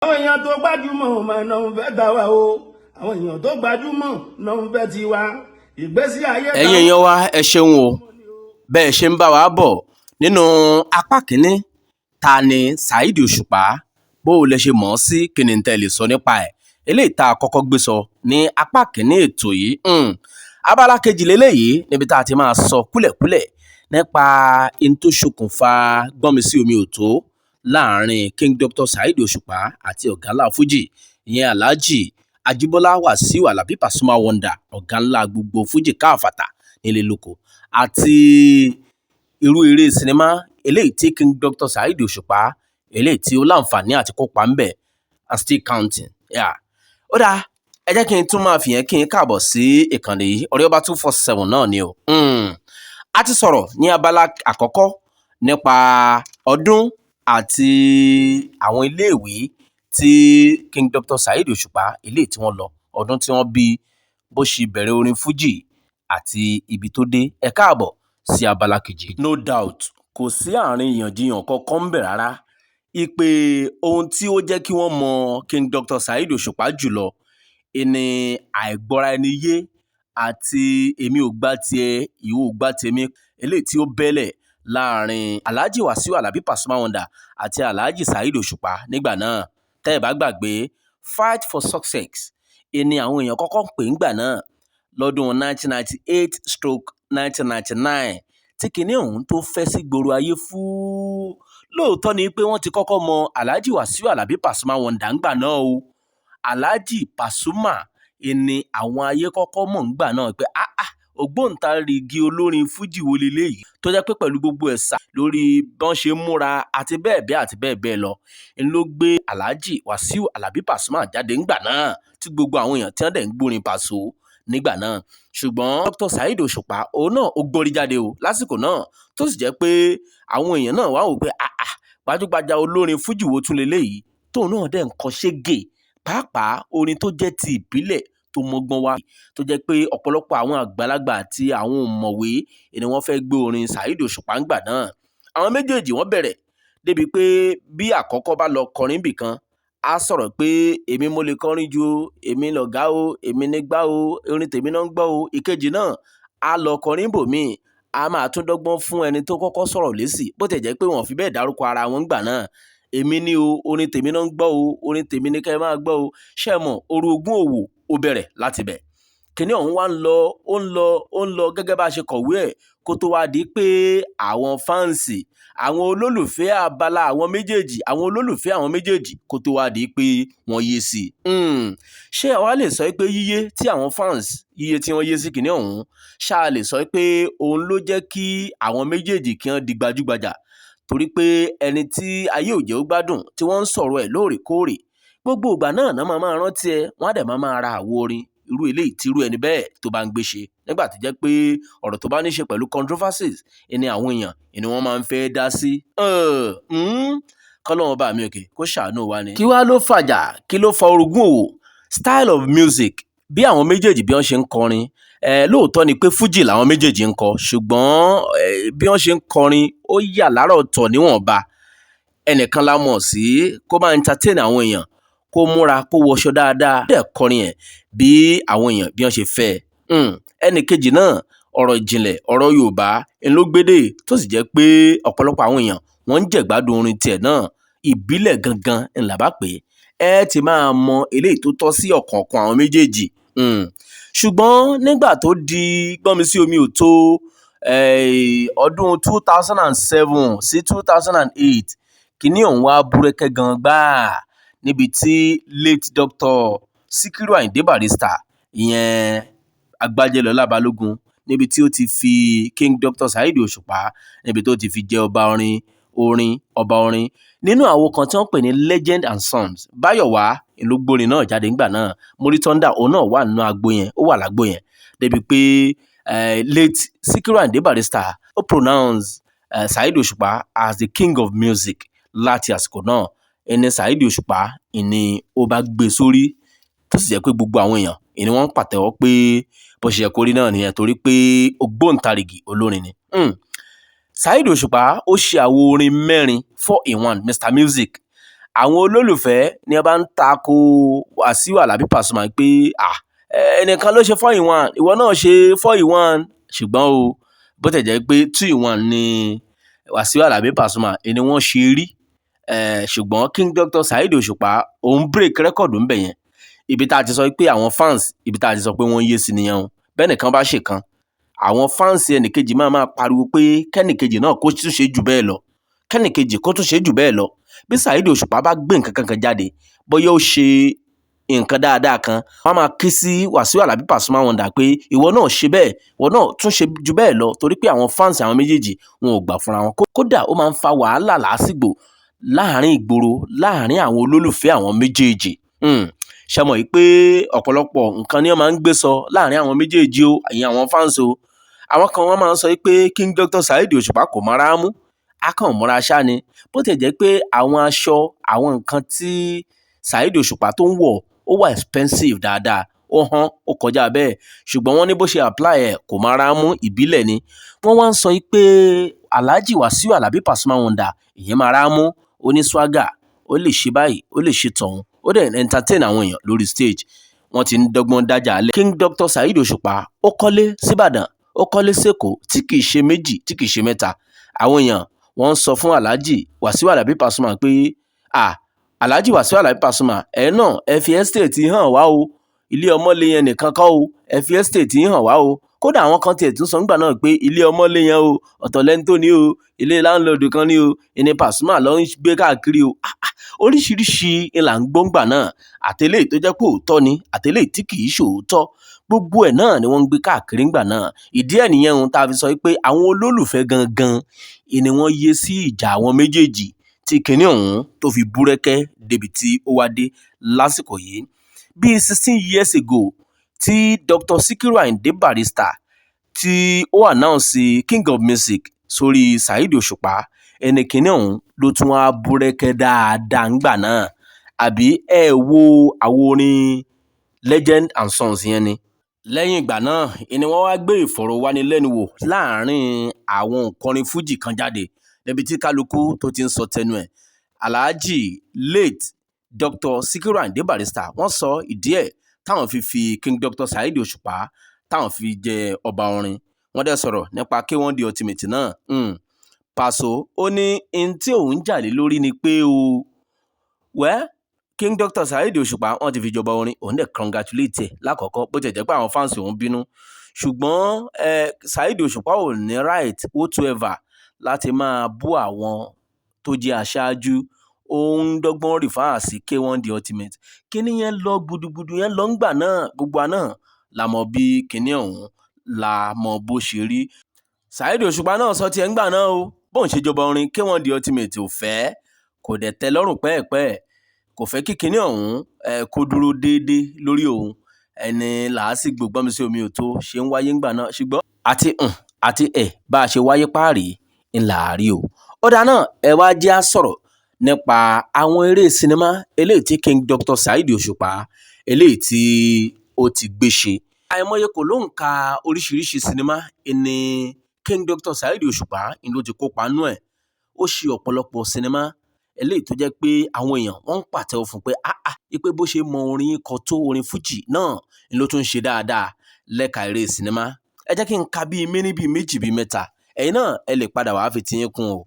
Àwọn èèyàn tó gbajúmọ̀ mà náà ń fẹ́ gbà wá o. Àwọn èèyàn tó gbajúmọ̀ náà ń fẹ́ tiwa. Ìgbésí ayé. Ẹ̀yin èèyàn wa, ẹ ṣeun o, bẹ́ẹ̀ ṣe ń bá wa bọ̀ nínú apá kínní, ta ni Saheed Òṣùpá? Bó o lẹ ṣe mọ̀ ọ́ sí? Kí ni tẹ́ ẹ lè sọ nípa ẹ̀? Eléyìí tá a kọ́kọ́ gbé sọ ní apá kínní ètò yìí, abala kejì lélẹ́yìí, níbi tá a ti máa sọ kúlẹ̀kúlẹ̀ nípa in tó ṣokùnfà gbọ́nmi sí omi òtó láàrin King Dr. Saheed Òṣùpá àti ọ̀gá ńlá Fuji, ìyẹn Alhaji Ajibola Wasiu Alabi Pasuma Wonder, ọ̀gá ńlá gbogbo Fuji káàfàtà nílé lóko, àti irú eré sinimá eléyìí tí King Dr. Saheed Òṣùpá, eléyìí tí ó láǹfààní àti kópa ńbẹ̀, and still counting. Yeah. Ó dáa, ẹ jẹ́ kí n tún máa fìyẹn kí n káàbọ̀ sí ìkànnì yìí, Ọ̀rẹ́ Ọba 247 náà ni o. A ti sọ̀rọ̀ ní abala àkọ́kọ́ nípa ọdún àti àwọn iléèwé tí King Dr. Saheed Òṣùpá, eléyìí tí wọ́n lọ, ọdún tí wọ́n bí, bó ṣe bẹ̀rẹ̀ orin Fuji àti ibi tó dé. Ẹ káàbọ̀ sí abala kejì. No doubt, kò sí àríyànjiyàn kankan ńbẹ̀ rárá ipe ohun tí ó jẹ́ kí wọ́n mọ King Dr. Saheed Òṣùpá jùlọ ìní àìgbọ́ra ẹni yé àti èmi ò gbà tiẹ̀, ìwọ ò gbà tèmi, eléyìí tí ó bẹ́lẹ̀ láàrin Alhaji Wasiu Alabi Pasuma Wonder àti Alhaji Saheed Òṣùpá nígbà náà. Tẹ́ ẹ̀ bá gbàgbé, Fight for Success ìní àwọn èèyàn kọ́kọ́ ń pè ńgbà náà lọ́dún 1998/1999, tí kinní ọ̀hún tó fẹ́ sí gbòòrò ayé fúú. Lóòótọ́ ni pé wọ́n ti kọ́kọ́ mọ Alhaji Wasiu Alabi Pasuma Wonder ńgbà náà o. Alhaji Pasuma ìní àwọn ayé kọ́kọ́ mọ̀ ńgbà náà pé, ah ah, ògbóǹtarìgì olórin Fuji wo leléyìí, tó jẹ́ pé pẹ̀lú gbogbo ẹ̀sà lórí bọ́n ṣe ń múra àti bẹ́ẹ̀ bẹ́ẹ̀ àti bẹ́ẹ̀ bẹ́ẹ̀ lọ, ń ló gbé Alhaji Wasiu Alabi Pasuma jáde ńgbà náà, tí gbogbo àwọn èèyàn tí wọ́n dẹ̀ ń gbórin Paso nígbà náà. Ṣùgbọ́n Dr. Saheed Òṣùpá, òun náà ó gbórí jáde o lásìkò náà, tó sì jẹ́ pé àwọn èèyàn náà wá wò pé, ah ah, gbajúgbajà olórin Fuji wo tún leléyìí, tóun náà dẹ̀ ń kọ ṣégè, pàápàá orin tó jẹ́ ti ìbílẹ̀ tó mọ́gbọ́n wá, tó jẹ́ pé ọ̀pọ̀lọpọ̀ àwọn àgbàlagbà àti àwọn òmọ̀wé ni wọ́n fẹ́ gbé orin Saheed Òṣùpá ńgbà náà. Àwọn méjèèjì wọ́n bẹ̀rẹ̀ débi pé bí àkọ́kọ́ bá lọ kọrin bì kan, á sọ̀rọ̀ pé èmi mo lè kọrin ju o, èmi lọ̀gá o, èmi nígbà o, orin tèmi náà ń gbọ́ o. Ìkejì náà á lọ kọrin bòmíì, á máa tún dọ́gbọ́n fún ẹni tó kọ́kọ́ sọ̀rọ̀ lésì, bó tẹ̀ jẹ́ pé wọ́n fi bẹ́ẹ̀ dárúkọ ara wọn ńgbà náà. Èmi ní o, orin tèmi náà ń gbọ́ o, orin tèmi ní kẹ́ ẹ máa gbọ́ o. Ṣé ẹ mọ̀, orogún òwò ó bẹ̀rẹ̀ láti bẹ̀. Kínní ọ̀hún wá ń lọ, ó ń lọ, ó ń lọ gẹ́gẹ́ bá a ṣe kọ̀wé ẹ̀, kó tó wá di pé àwọn fans, àwọn olólùfẹ́ abala àwọn méjèèjì, àwọn olólùfẹ́ àwọn méjèèjì, kó tó wá di pé wọ́n yé sí i. Ṣé àwa lè sọ pé yíyé tí àwọn fans, yíyé tí wọ́n yé sí kínní ọ̀hún, ṣáà lè sọ pé òun ló jẹ́ kí àwọn méjèèjì kí wọ́n di gbajúgbajà? Torí pé ẹni tí ayé ò jẹ́ ó gbádùn, tí wọ́n ń sọ̀rọ̀ ẹ̀ lóòrèkóòrè, gbogbo ìgbà náà náà máa máa rántí ẹ, wọ́n á dẹ̀ máa máa ra àwo orin irú eléyìí tí irú ẹni bẹ́ẹ̀ tó bá ń gbé ṣe, nígbà tó jẹ́ pé ọ̀rọ̀ tó bá ní ṣe pẹ̀lú controversies ẹni àwọn èèyàn ni wọ́n máa ń fẹ́ dá sí. Kọ́lọ́run ọba mi òkè kó ṣàánú wa ni. Kí wá ló fàjà? Kí ló fa orogún òwò? Style of music, bí àwọn méjèèjì bí wọ́n ṣe ń kọrin. Lóòótọ́ ni pé Fuji làwọn méjèèjì ń kọ, ṣùgbọ́n bí wọ́n ṣe ń kọrin ó yà lára ọ̀tọ̀ níwọ̀nba. Ẹnìkan la mọ̀ sí kó máa entertain àwọn èèyàn, kó múra, kó wọṣọ dáadáa, dẹ̀ kọrin ẹ̀ bí àwọn èèyàn bí wọ́n ṣe fẹ́ ẹ. Ẹnì kejì náà, ọ̀rọ̀ ìjìnlẹ̀, ọ̀rọ̀ Yorùbá ń ló gbédè, tó sì jẹ́ pé ọ̀pọ̀lọpọ̀ àwọn èèyàn wọ́n ń jẹ̀gbádùn orin tiẹ̀ náà. Ìbílẹ̀ gangan ńlá bá pè é. Ẹ ti máa mọ eléyìí tó tọ́ sí ọ̀kọ̀ọ̀kan àwọn méjèèjì. Ṣùgbọ́n nígbà tó di gbọ́nmi sí omi ò tó, ọdún 2007 sí 2008, kínní ọ̀hún wá búrẹ́kẹ́ gan gbáà, níbi tí late Dr. Sikiru Ayinde Barrister, ìyẹn Agbájélọlá Balógun, níbi tí ó ti fi King Dr. Saheed Òṣùpá, níbi tó ti fi jẹ ọba orin, orin ọba orin, nínú àwo kan tí wọ́n pè ní Legend and Sons. Báyọ̀wá ló gbórin náà jáde nígbà náà. Muri Thunder, òun náà wà nínú agbo yẹn, ó wà lágbo yẹn, débi pé late Sikiru Ayinde Barrister ó pronounce Saheed Òṣùpá as the king of music. Láti àsìkò náà, ẹni Saheed Òṣùpá ìní ó bá gbé sórí, tó sì jẹ́ pé gbogbo àwọn èèyàn ìní wọ́n ń pàtẹ́wọ́ pé bó ṣe yẹ kó rí náà nìyẹn, torí pé ògbóǹtarìgì olórin ni. Saheed Òṣùpá ó ṣe àwo orin mẹ́rin, four in one, Mr Music. Àwọn olólùfẹ́ ni wọ́n bá ń tako Wàsíù Àlàbí Pasuma pé ẹnìkan ló ṣe four in one, ìwọ náà ṣe four in one. Ṣùgbọ́n o, bó tẹ̀ jẹ́ pé two in one ni Wàsíù Àlàbí Pasuma ni wọ́n ṣe rí, ṣùgbọ́n King Dr. Saheed Òṣùpá òun break record ń bẹ̀ yẹn. Ibi tá a ti sọ pé àwọn fans, ibi tá a ti sọ pé wọ́n yé sí nìyẹn o. Bẹ́ẹ̀ nìkan bá ṣèkan, àwọn fans ẹnìkejì máa pariwo pé kẹ́nìkejì náà kó tún ṣe jù bẹ́ẹ̀ lọ, kẹ́nìkejì kó tún ṣe jù bẹ́ẹ̀ lọ. Bí Saheed Òṣùpá bá gbé nǹkan kankan jáde, bóyá ó ṣe nǹkan dáadáa kan, wọ́n máa ké sí Wàsíù Àlàbí Pasuma Wonder pé ìwọ náà ṣe bẹ́ẹ̀, ìwọ náà tún ṣe jù bẹ́ẹ̀ lọ, torí pé àwọn fans àwọn méjèèjì wọn ò gbà fúnra wọn. Kódà ó máa ń fa wàhálà lásìgbò láàrin ìgboro, láàrin àwọn olólùfẹ́ àwọn méjèèjì. Ṣe mọ̀ pé ọ̀pọ̀lọpọ̀ nǹkan ni wọ́n máa ń gbé sọ láàrin àwọn méjèèjì o, ìyẹn àwọn fans o. Àwọn kan wọ́n máa ń sọ pé King Dr. Saheed Òṣùpá kò mọ́ra mú, á kàn múra ṣá ni. Bó tiẹ̀ jẹ́ pé àwọn aṣọ, àwọn nǹkan tí Saheed Òṣùpá tó ń wọ̀ ó wà expensive dáadáa, ó hán, ó kọjá bẹ́ẹ̀, ṣùgbọ́n wọ́n ní bó ṣe apply ẹ̀ kò mọ́ra mú, ìbílẹ̀ ni. Wọ́n wá ń sọ pé Alhaji Wàsíù Àlàbí Pasuma Wonder ìyẹn máa mú, ó ní swagger, ó lè ṣe báyìí, ó lè ṣe tọ̀hún, ó dẹ̀ entertain àwọn èèyàn lórí stage. Wọ́n ti ń dọ́gbọ́n dájà lẹ̀. King Dr. Saheed Òṣùpá ó kọ́lé síbàdàn, ó kọ́lé sẹ́kọ̀ọ́, tí kìí ṣe méjì, tí kìí ṣe mẹ́ta. Àwọn èèyàn wọ́n ń sọ fún Alhaji Wàsíù Àlàbí Pasuma pé Alhaji Wàsíù Àlàbí Pasuma, ẹ̀ náà ẹ fi estate hàn wá o, ilé ọmọlé yẹn nìkan kọ́ o, ẹ fi estate hàn wá o. Kódà àwọn kan tiẹ̀ tún sọ nígbà náà pé ilé ọmọlé yẹn o, ọ̀tọ̀ lẹ́ni tó ní o, ilé láńlọ́ọ̀dù kan ní o, ìní Pasuma ló ń gbé káàkiri o. Oríṣiríṣi là ń gbọ́ ńgbà náà, àtẹlẹ́yìí tó jẹ́ pé òótọ́ ni, àtẹlẹ́yìí tí kìí ṣòótọ́, gbogbo ẹ̀ náà ni wọ́n ń gbé káàkiri ńgbà náà. Ìdí ẹ̀ nìyẹn ohun tá a fi sọ pé àwọn olólùfẹ́ gangan ni wọ́n yé sí ìjà àwọn méjèèjì tí kinní ọ̀hún tó fi búrẹ́kẹ́ débi tí ó wá dé lásìkò yìí. Bíi 16 years ago tí Dr. Sikiru Ayinde Barrister tí ó announce King of Music sórí Saheed Òṣùpá, ẹni kinní ọ̀hún ló tún wá búrẹ́kẹ́ dáadáa ńgbà náà. Àbí ẹ wo àwo orin Legend and Sons yẹn ni. Lẹ́yìn ìgbà náà ni wọ́n wá gbé ìfọ̀rọ̀wánilẹ́nuwò láàrin àwọn òǹkọrin fújì kan jáde níbi tí kálukú tó ti ń sọ tẹnu ẹ̀. Alhaji late Dr. Sikiru Ayinde Barrister wọ́n sọ ìdí ẹ̀ táwọn fi King Dr. Saheed Òṣùpá táwọn fi jẹ ọba orin. Wọ́n dẹ̀ sọ̀rọ̀ nípa K1 The Ultimate náà. Paso ó ní n tí òun jà lé lórí ni pé o, well, King Dr. Saheed Òṣùpá wọ́n ti fi jọba orin, òun dẹ̀ congratulate ẹ̀ lákọ̀ọ́kọ́, bó tiẹ̀ jẹ́ pé àwọn fans òun bínú. Ṣùgbọ́n Saheed Òṣùpá ò ní right whatsoever láti máa bú àwọn tó jẹ́ aṣáájú. Ó ń dọ́gbọ́n refer sí K1 The Ultimate. Kíní yẹn lọ gudugudu yẹn lọ ńgbà náà, gbogbo wa náà la mọ̀ bí kíní ọ̀hún la mọ̀ bó ṣe rí. Saheed Òṣùpá náà sọ tiẹ̀ ńgbà náà o, bóun ṣe jọba orin K1 The Ultimate ò fẹ́, kò dẹ̀ tẹ́ lọ́rùn pẹ́ẹ̀pẹ́ẹ̀, kò fẹ́ kí kinní ọ̀hún kó dúró déédéé lórí òun. Ẹni làásìgbò gbọ́nmi sí omi ò tó ṣe ń wáyé ńgbà náà, ṣùgbọ́n àti àti ẹ̀ bá a ṣe wáyé páàrí ńlá rí o. Ó dáa náà, ẹ wá jẹ́ á sọ̀rọ̀ nípa àwọn eré sinimá eléyìí tí King Dr. Saheed Òṣùpá eléyìí tí ó ti gbé ṣe. Àìmọye kò ló ń ka oríṣiríṣi sinimá ni King Dr. Saheed Òṣùpá ni ló ti kópa nú ẹ̀. Ó ṣe ọ̀pọ̀lọpọ̀ sinimá eléyìí tó jẹ́ pé àwọn èèyàn wọ́n ń pàtẹ́wọ́ fún pé ipe bó ṣe mọ orin kọ tó orin fújì náà ni ló tún ń ṣe dáadáa lẹ́ka eré sinimá. Ẹ jẹ́ kí n ka bíi méní bíi méjì bíi mẹ́ta, ẹ̀yin náà ẹ lè padà wàá fi tiyín kún o.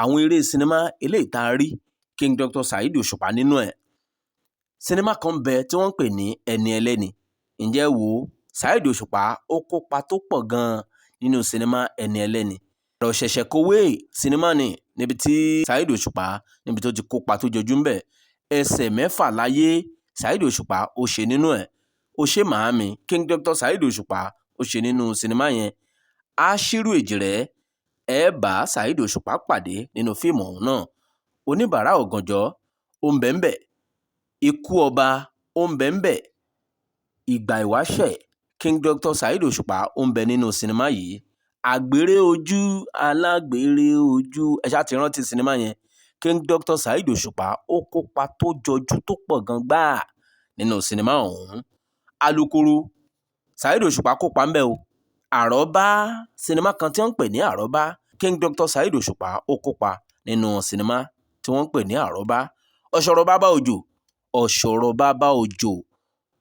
Àwọn eré sinimá eléyìí tá a rí King Dr. Saheed Òṣùpá nínú ẹ̀, sinimá kan bẹ tí wọ́n ń pè ní Ẹni Ẹlẹ́ni. Ǹjẹ́ wò ó, Saheed Òṣùpá ó kópa tó pọ̀ gan-an nínú sinimá Ẹni Ẹlẹ́ni. Ọ̀rọ̀ ṣẹ̀ṣẹ̀ kówé sinimá ni níbi tí Saheed Òṣùpá níbi tó ti kópa tó jọjú ńbẹ̀. Ẹsẹ̀ mẹ́fà láyé Saheed Òṣùpá ó ṣe nínú ẹ̀. Ó ṣe màámi King Dr. Saheed Òṣùpá ó ṣe nínú sinimá yẹn. Aṣírù Èjìrẹ́ ẹ bá Saheed Òṣùpá pàdé nínú fíìmù ọ̀hún náà. Oníbàárà Ọ̀gànjọ́ ó ń bẹ ńbẹ̀. Ikú Ọba ó ń bẹ ńbẹ̀. Ìgbà Ìwáṣẹ̀ King Dr. Saheed Òṣùpá ó ń bẹ nínú sinimá yìí. Àgbèrè Ojú, Alágbèrè Ojú, ẹ ṣáà ti rántí sinimá yẹn. King Dr. Saheed Òṣùpá ó kópa tó jọjú tó pọ̀ gan gbáà nínú sinimá ọ̀hún. Alukoro Saheed Òṣùpá kópa ńbẹ̀ o. Àrọ́bá, sinimá kan tí wọ́n ń pè ní Àrọ́bá, King Dr. Saheed Òṣùpá ó kópa nínú sinimá tí wọ́n ń pè ní Àrọ́bá. Ọ̀ṣọ̀rọ̀ Bàbá Òjò, Ọ̀ṣọ̀rọ̀ Bàbá Òjò,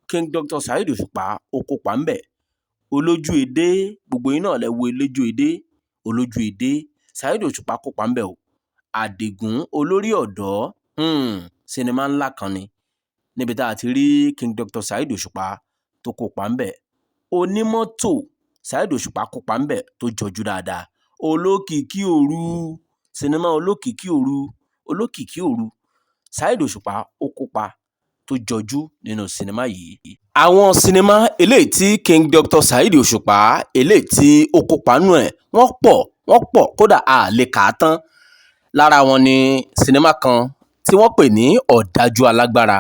King Dr. Saheed Òṣùpá ó kópa ńbẹ̀. Olójú Edé, gbogbo yín náà lẹ wo Olójú Edé, Olójú Edé, Saheed Òṣùpá kópa ńbẹ̀ o. Àdìgún Olórí Ọ̀dọ́, sinimá ńlá kan ni níbi tá a ti rí King Dr. Saheed Òṣùpá tó kópa ńbẹ̀. Onímọ́tò, Saheed Òṣùpá kópa ńbẹ̀ tó jọjú dáadáa. Olókìkí Òru, sinimá Olókìkí Òru, Olókìkí Òru, Saheed Òṣùpá ó kópa tó jọjú nínú sinimá yìí. Àwọn sinimá eléyìí tí King Dr. Saheed Òṣùpá eléyìí tí ó kópa nínú ẹ̀ wọ́n pọ̀, wọ́n pọ̀, kódà a lè kà á tán. Lára wọn ni sinimá kan tí wọ́n pè ní Ọ̀dájú Alágbára,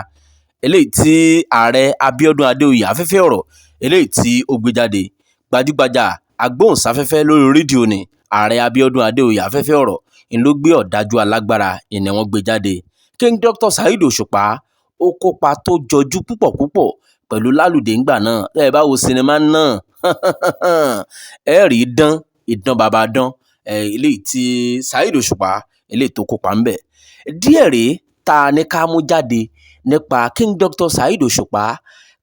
eléyìí tí ààrẹ Abíọ́dún Adéoyè Afẹ́fẹ́ Ọ̀rọ̀ eléyìí tí ó gbé jáde. Gbajúgbajà agbóhùnsáfẹ́fẹ́ lórí rédíò ni ààrẹ Abíọ́dún Adéoyè Afẹ́fẹ́ Ọ̀rọ̀ ń ló gbé Ọ̀dájú Alágbára ìní wọ́n gbé jáde. King Dr. Saheed Òṣùpá ó kópa tó jọjú púpọ̀ púpọ̀ pẹ̀lú Lálùdé ńgbà náà. Tẹ́ ẹ bá wo sinimá náà, ẹ rí idán, idán bàbá dán, eléyìí tí Saheed Òṣùpá eléyìí tó kópa ńbẹ̀. Díẹ̀ rèé tá a ní ká mú jáde nípa King Dr. Saheed Òṣùpá.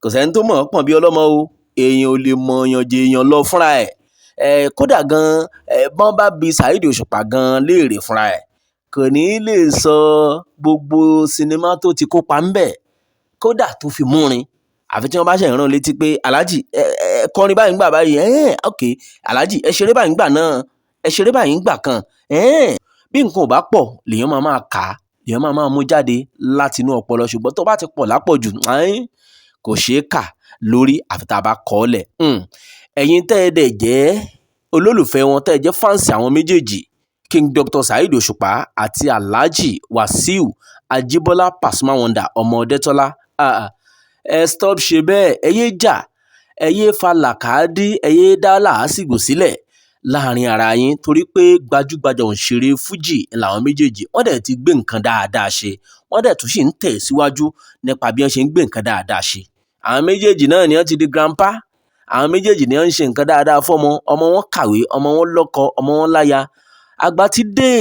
Kò sẹ́ni tó mọ̀ ọ́n pọ̀n bí ọlọ́mọ o, èèyàn ò lè mọ̀ ọ̀yàn jẹ èèyàn lọ fúnra ẹ̀. Kódà gan, bọ́n bá bi Saheed Òṣùpá gan léèrè fúnra ẹ̀, kò ní lè sọ gbogbo sinimá tó ti kópa ńbẹ̀, kódà tó fi múrin. Àfi tí wọ́n bá ṣe ń rán létí pé Alhaji ẹ kọrin báyìí ńgbà báyìí, ok Alhaji ẹ ṣeré báyìí ńgbà náà, ẹ ṣeré báyìí ńgbà kan. Bí nǹkan ò bá pọ̀ lèèyàn máa máa kà á, lèèyàn máa máa mú jáde láti inú ọpọlọ, ṣùgbọ́n tó bá ti pọ̀ lápọ̀jù, kò ṣeé kà lórí àfi tá a bá kọ ọ́ lẹ̀. Ẹ̀yin tẹ́ ẹ dẹ̀ jẹ́ olólùfẹ́ wọn, tẹ́ ẹ jẹ́ fáǹsì àwọn méjèèjì, King Dr. Saheed Òṣùpá àti Alhaji Wasiu Ajibola Pasuma Wonder ọmọ Ọdẹ́tọ́lá, ẹ stop ṣe bẹ́ẹ̀, ẹ yé jà, ẹ yé fa làkàdí, ẹ yé dá làásìgbò sílẹ̀ láàrin ara yín, torí pé gbajúgbajà òǹṣèré fújì làwọn méjèèjì. Wọ́n dẹ̀ ti gbé nǹkan dáadáa ṣe, wọ́n dẹ̀ tún sì ń tẹ̀ síwájú nípa bí wọ́n ṣe ń gbé nǹkan dáadáa ṣe. Àwọn méjèèjì náà ni wọ́n ti di grandpa, àwọn méjèèjì ni wọ́n ń ṣe nǹkan dáadáa fọ́mọ, ọmọ wọn kàwé, ọmọ wọn lọ́kọ, ọmọ wọn láya. Àgbà ti dé.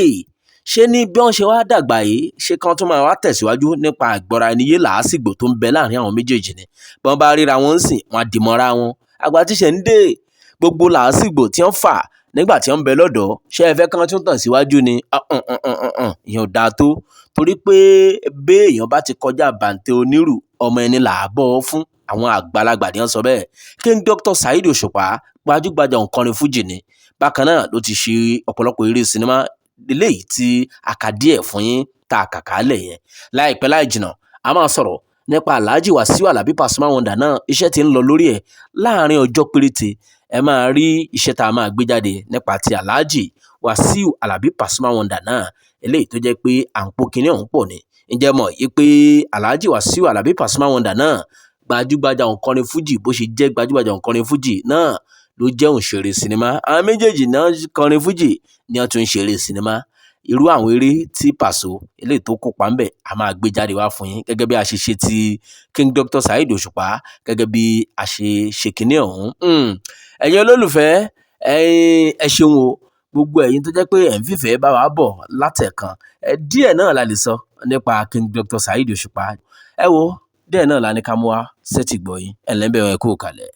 Ṣé ní bí wọ́n ṣe wá dàgbà yìí, ṣé kán tún máa wá tẹ̀síwájú nípa àgbọ́ra ẹni yé làásìgbò tó ń bẹ láàrin àwọn méjèèjì ni? Bí wọ́n bá ríra wọn ń sìn, wọ́n á dì mọ́ra wọn. Àgbà ti ṣẹ̀ ń dé. Gbogbo làásìgbò tí wọ́n fà nígbà tí wọ́n ń bẹ lọ́dọ̀ọ́, ṣé ẹ fẹ́ kán tún tàn síwájú ni? Ìyẹn ò dáa tó, torí pé béèyàn bá ti kọjá bàǹtẹ́ onírù, ọmọ ẹni là á bọ́ ọ fún. Àwọn àgbàlagbà ni wọ́n sọ bẹ́ẹ̀. King Dr. Saheed Òṣùpá gbajúgbajà òǹkọrin fújì ni. Bákan náà ló ti ṣe ọ̀pọ̀lọpọ̀ eré sinimá eléyìí tí a kà díẹ̀ fún yín tá a kà kálẹ̀ yẹn. Láìpẹ́ láì jìnà, a máa sọ̀rọ̀ nípa Alhaji Wasiu Alabi Pasuma Wonder náà. Iṣẹ́ tí ń lọ lórí ẹ̀ láàrin ọjọ́ péréte, ẹ máa rí iṣẹ́ tá a máa gbé jáde nípa ti Alhaji Wasiu Alabi Pasuma Wonder náà, eléyìí tó jẹ́ pé à ń po kinní ọ̀hún pọ̀ ni. Ǹjẹ́ mọ̀ yí pé Alhaji Wasiu Alabi Pasuma Wonder náà gbajúgbajà òǹkọrin fújì, bó ṣe jẹ́ gbajúgbajà òǹkọrin fújì náà ló jẹ́ òǹṣèré sinimá. Àwọn méjèèjì náà kọrin fújì ni wọ́n tún ń ṣeré sinimá. Irú àwọn eré tí Pàṣọ eléyìí tó kópa ńbẹ̀ a máa gbé jáde wá fún yín, gẹ́gẹ́ bí a ṣe ṣe ti King Dr. Saheed Òṣùpá, gẹ́gẹ́ bí a ṣe ṣe kinní ọ̀hún. Ẹ̀yin olólùfẹ́, ẹ ṣeun o, gbogbo ẹ̀yin tó jẹ́ pé ẹ̀ ń fìfẹ́ bá wa bọ̀ látẹ̀kan. Díẹ̀ náà la lè sọ nípa King Dr. Saheed Òṣùpá. Ẹ wo díẹ̀ náà la ní ká mú wá sétí gbọ́ yín. Ẹ̀ ńlẹ́ ń bẹ̀ ẹ kú kalẹ̀.